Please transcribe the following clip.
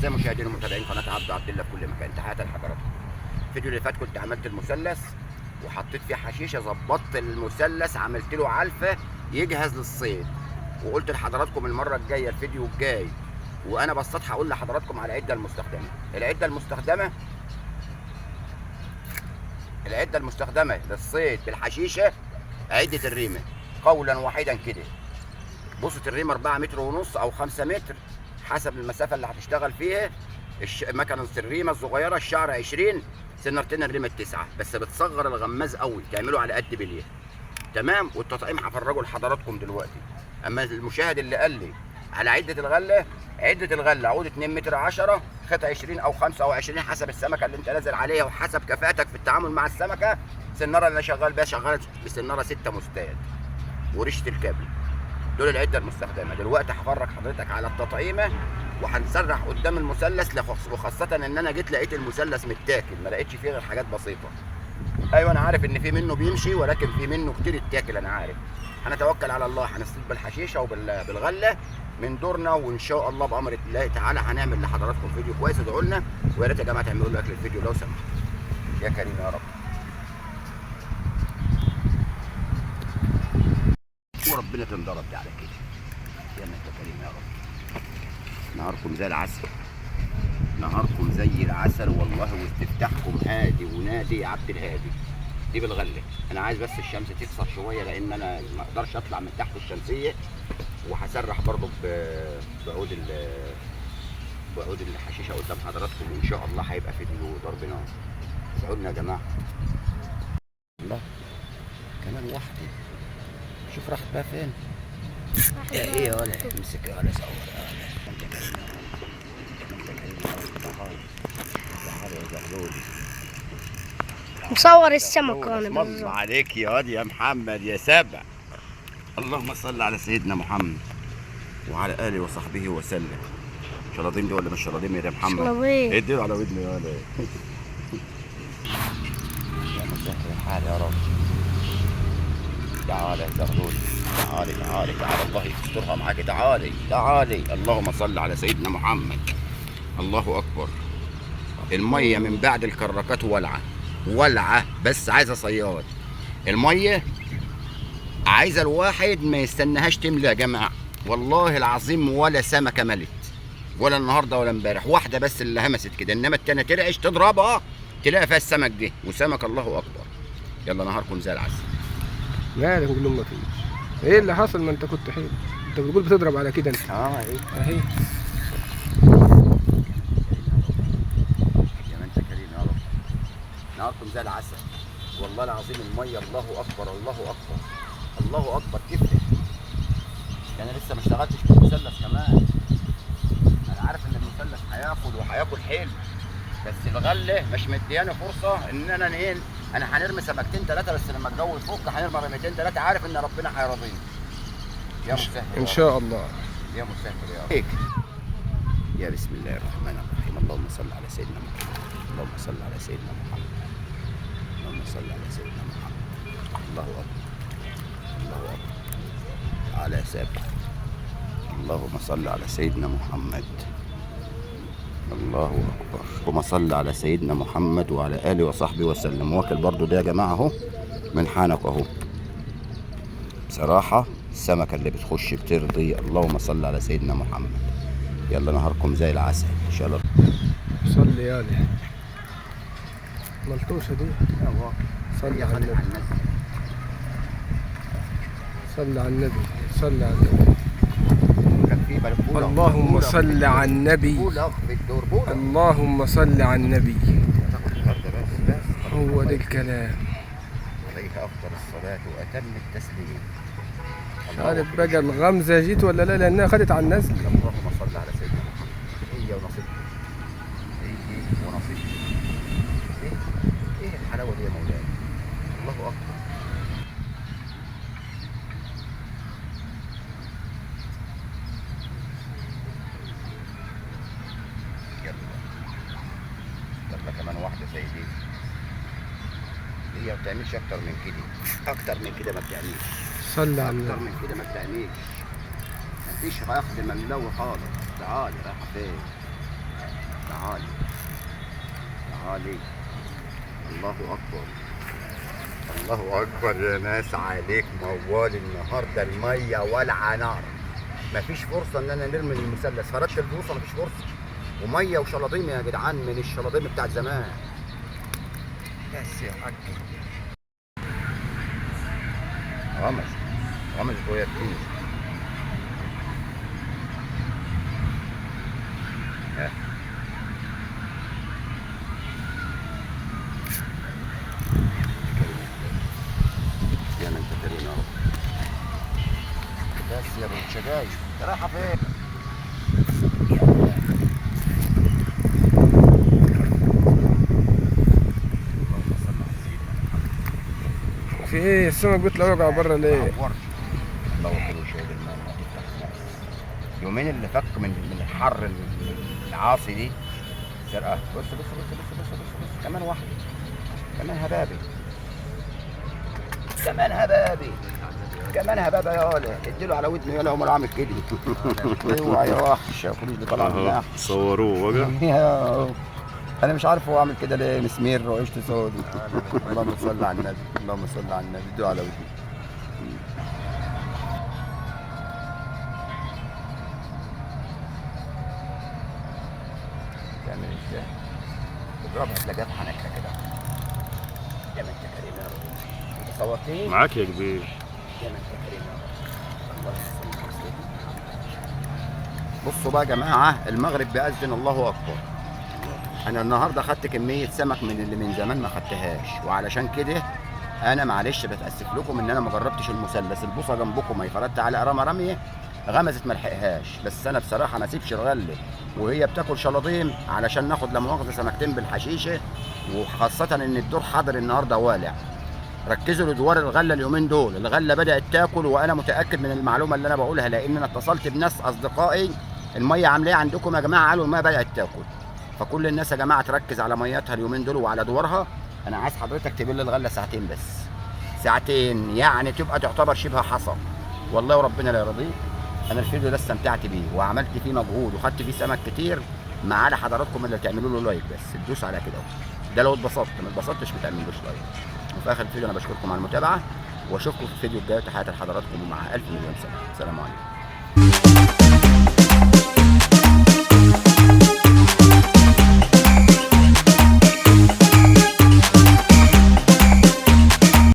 اعزائي المشاهدين ومتابعين قناة عبد عبد الله في كل مكان، تحياتي لحضراتكم. الفيديو اللي فات كنت عملت المثلث وحطيت فيه حشيشه، ظبطت المثلث، عملت له علفه يجهز للصيد، وقلت لحضراتكم المرة الجاية الفيديو الجاي وانا بصطاد هقول لحضراتكم على العدة المستخدمة. العدة المستخدمة للصيد بالحشيشه عده الريمه، قولا واحدا كده. بوصه الريمه 4 متر ونص او 5 متر حسب المسافة اللي هتشتغل فيها. مكنه الريمه الصغيرة الشعر 20، سنرتين الريمه 9، بس بتصغر الغماز قوي، تعمله على قد بليه. تمام. والتطعيم هفرجه لحضراتكم دلوقتي. اما المشاهد اللي قال لي على عده الغلة، عده الغلة عود 2 متر 10، خيط 20 او 25 حسب السمكة اللي انت نازل عليها وحسب كفاءتك في التعامل مع السمكة. سناره اللي انا شغال بيها شغال بسناره 6 مستاد وريشه الكابل. دول العدة المستخدمة. دلوقتي هفرج حضرتك على التطعيمه وهنسرح قدام المثلث، وخاصة ان انا جيت لقيت المثلث متاكل، ما لقيتش فيه غير حاجات بسيطة. ايوه انا عارف ان في منه بيمشي، ولكن في منه كتير اتاكل، انا عارف. هنتوكل على الله، هنصطاد بالحشيشه وبالغله من دورنا، وان شاء الله بامر الله تعالى هنعمل لحضراتكم فيديو كويس. ادعوا لنا، ويا ريت يا جماعة تعملوا like للفيديو لو سمحتوا. يا كريم يا رب. وربنا تنضرب دي على كده. يا ما انت كريم يا رب. نهاركم زي العسل، نهاركم زي العسل والله، واستفتاحكم هادي ونادي يا عبد الهادي. دي بالغله. انا عايز بس الشمس تكسر شوية لان انا ما اقدرش اطلع من تحت الشمسية، وهسرح برضو بعود بعود الحشيشه قدام حضراتكم، وان شاء الله هيبقى فيديو ضرب نار. ادعوا لنا يا جماعة. الله، كمان واحدة. شوف راحت بقى فين. ايه يا ولا، امسك يا ولا، صور يا ولا. انت كريم يا رب، انت كريم يا رب. تعالى تعالى يا زغلول. مصور السمكة انا اسم الله بالظبط. عليك يا واد يا محمد يا سبع. اللهم صل على سيدنا محمد وعلى اله وصحبه وسلم. شلاضيم دي ولا مش شلاضيم يا محمد؟ شلاضيم. اديله على ودني يا ولا. يا مسهل الحال يا رب. تعالى يا زغلول، تعالي تعالي تعالي، الله يسترها معاك. تعالي تعالي. اللهم صل على سيدنا محمد. الله اكبر. المية من بعد الكراكات ولعه ولعه، بس عايزه صياد. المية عايزه الواحد ما يستناهاش تملى يا جماعة، والله العظيم ولا سمكة ملت، ولا النهارده ولا امبارح، واحدة بس اللي همست كده، انما التانية ترعش تضربها تلاقي فيها السمك جه، وسمك الله اكبر. يلا نهاركم زي العسل. مالك بتقول ما فيش؟ ايه اللي حصل؟ ما انت كنت حلو، انت بتقول بتضرب على كده انت. ايه اهي يا ما انت كريم يا رب. نهاركم زي العسل والله العظيم. المية الله اكبر، الله اكبر، الله اكبر. تفرق. انا لسه ما اشتغلتش بالمثلث كمان. انا عارف ان المثلث هياخد وهياكل حلو، بس الغلة مش مدياني فرصة ان انا ايه. انا هنرمي سمكتين ثلاثة بس، لما الجو يفك هنرمي رميتين ثلاثة، عارف ان ربنا هيرضيني. يا مسهل ان شاء الله. يا مسهل يا رب. يا بسم الله الرحمن الرحيم. اللهم صل على سيدنا محمد، اللهم صل على سيدنا محمد، اللهم صل على سيدنا محمد. الله اكبر، الله اكبر. على سابع. اللهم صل على سيدنا محمد. الله اكبر. اللهم صل على سيدنا محمد وعلى اله وصحبه وسلم. واكل برضو ده يا جماعة اهو من حنك اهو. بصراحة السمكة اللي بتخش بترضي. اللهم صل على سيدنا محمد. يلا نهاركم زي العسل ان شاء الله. صلي يا لي ملطوشه دي. صلي على النبي، صلي على النبي، صلي على النبي. اللهم صل على النبي، اللهم صل على النبي. هو ده الكلام. عليه افضل الصلاة واتم التسليم. مش عارف بقى الغمزه جيت ولا لا، لانها خدت على النزل. اللهم صل على سيدنا محمد. هي ونصيبها، هي ونصيبها. ايه الحلاوة دي يا مولانا؟ الله اكبر. يلا يلا كمان واحدة زي دي. هي ما بتعملش اكتر من كده، اكتر من كده ما بتعملش. صلي على اكتر النبي. من كده ما بتعملش. مفيش اخد مملوي خالص. تعالي رايحة فين؟ تعالي تعالي. الله اكبر، الله اكبر يا ناس، عليك موال النهارده. المية والعه نار، مفيش فرصة ان انا نرمي المثلث. فردت البوصه مفيش فرصة، ومية وشلاضيم يا جدعان، من الشلاضيم بتاعت زمان. بس يا حاج غمز غمز وهي بتنزل. يا ما انت كريم يا رب. بس يا ابو الشجايش رايحة فين؟ في ايه السمك بيطلع وقع بره ليه؟ الله وكيل شهود المال. يومين اللي فك من الحر العاصي دي سرقه. بص بص بص بص بص بص بص، كمان واحدة، كمان هبابي، كمان هبابي، كمان هبابه يا ولا. اديله على ودنه يالا، عمره عامل كده. اوعى يا وحش، الفلوس دي طالعه من تحت. صوروه وقع. انا مش عارف هو عامل كده ليه، مسمير وعيشته سودي. اللهم صل على النبي، اللهم صل على النبي. اديله على ودنه. تعمل ازاي؟ اضربها تلاقيها في حنكها كده. يا ما انت كريم يا رب. انت صورتني؟ معاك يا كبير. يا ما انت كريم يا رب. اللهم صل على سيدنا محمد. بصوا بقى يا جماعة، المغرب بيأذن، الله اكبر. انا النهارده خدت كمية سمك من اللي من زمان ما خدتهاش، وعلشان كده انا معلش بتاسف لكم ان انا ما جربتش المثلث. البوصه جنبكم اهي، فردت على رمى رمية غمزت ما لحقهاش، بس انا بصراحة ما اسيبش الغلة وهي بتاكل شلاضيم علشان ناخد لا مؤاخذة سمكتين بالحشيشه، وخاصة ان الدور حاضر النهارده والع. ركزوا لدوار الغلة اليومين دول، الغلة بدات تاكل، وانا متاكد من المعلومة اللي انا بقولها لان انا اتصلت بناس اصدقائي. المية عامله ايه عندكم يا جماعة؟ قالوا المية بدات تاكل. فكل الناس يا جماعة تركز على ميتها اليومين دول وعلى دوارها. انا عايز حضرتك تبل الغلة ساعتين بس، ساعتين يعني تبقى تعتبر شبه حصى. والله وربنا لا يرضيك، انا الفيديو ده استمتعت بيه وعملت فيه مجهود وخدت فيه سمك كتير، ما عدا حضراتكم اللي تعملوا له like بس، تدوس على كده. ده لو اتبسطت، ما اتبسطتش ما تعملوش like. وفي اخر الفيديو انا بشكركم على المتابعة، واشوفكم في الفيديو الجاي. تحياتي لحضراتكم ومع الف مليون سلامه. سلام عليكم.